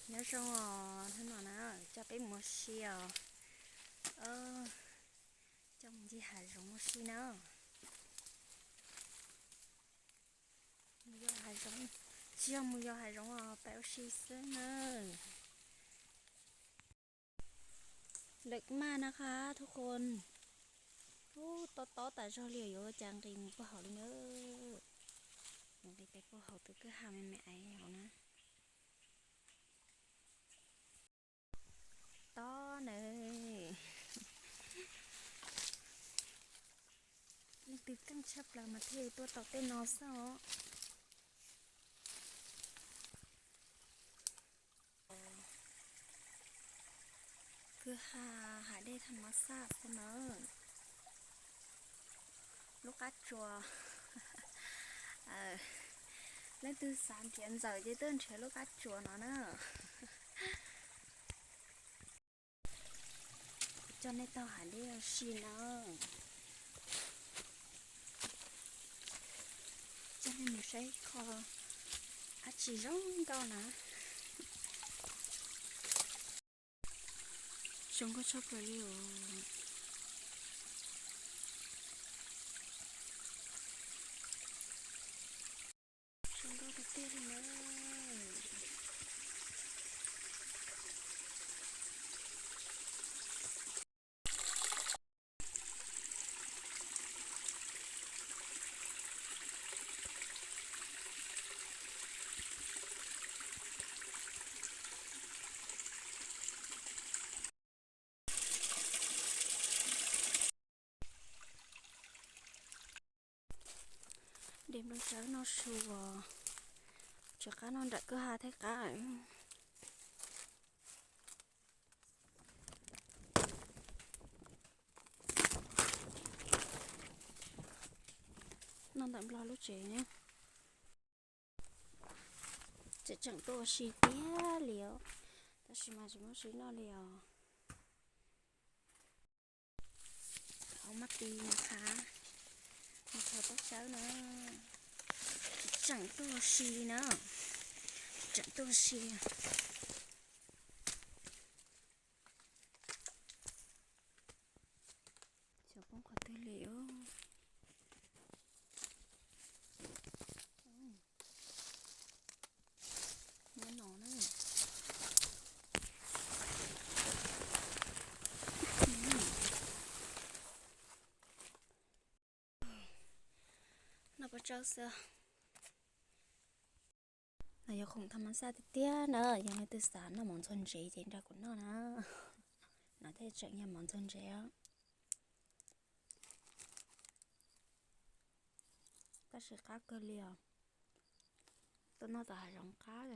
Nyob zoo os, hnub no na coj peb mus ua si os. Coj mus ncig hav zoov ua si na. Mus yos hav zoov, tsis yog mus yos hav zoov os, pais ua si xwb na. Lawm maj na qab thub qhua, ub, tob tob tas zog li, yuav cas nqis mus puag hauv li na. Yuav nqis pais puag hauv tus kwj ha me me ais hauv na. Tob na. Leej twg keej tshaj plaws mas thiaj tuaj tau tej no xwb os. Kwj ha hav dej tham mas xaj xwb na. Lub qab tsuas, leej twg xav nrhiav ntxawm ces tuaj nrhiav lub qab tsuas no na. Kuv coj nej taug hav dej ua si na. Coj nej mus saib qho dab tsi zoo nkauj na. Zoo nkauj tshaj plaws li os. Zoo nkauj tiag tiag li na. De nplooj tsawb noj su os. Tsis qab noj nram kwj ha thiab qab. Noj ntawm Nplog lub tsev ne. Tseem tseem tuaj ua si tiag li os, tab sis mas tsis muaj sis noj li os. Hauv maj tis na qab, mus thov tob tsawb na. Tseem tuaj ua si li na, tseem tuaj ua si. Xyov poob qhov twg li os. Nyob no na. Noj paj tsawb xwb. No yog khoom tham mas xaj tiag tiag na, yog leej twg xav noj mov ntxuag ntsev ces nrog kuv noj na. No thiaj tseem yog mov ntxuag ntsev os. Tab sis qab kawg li os. Tuaj noj tom hav zoov qab.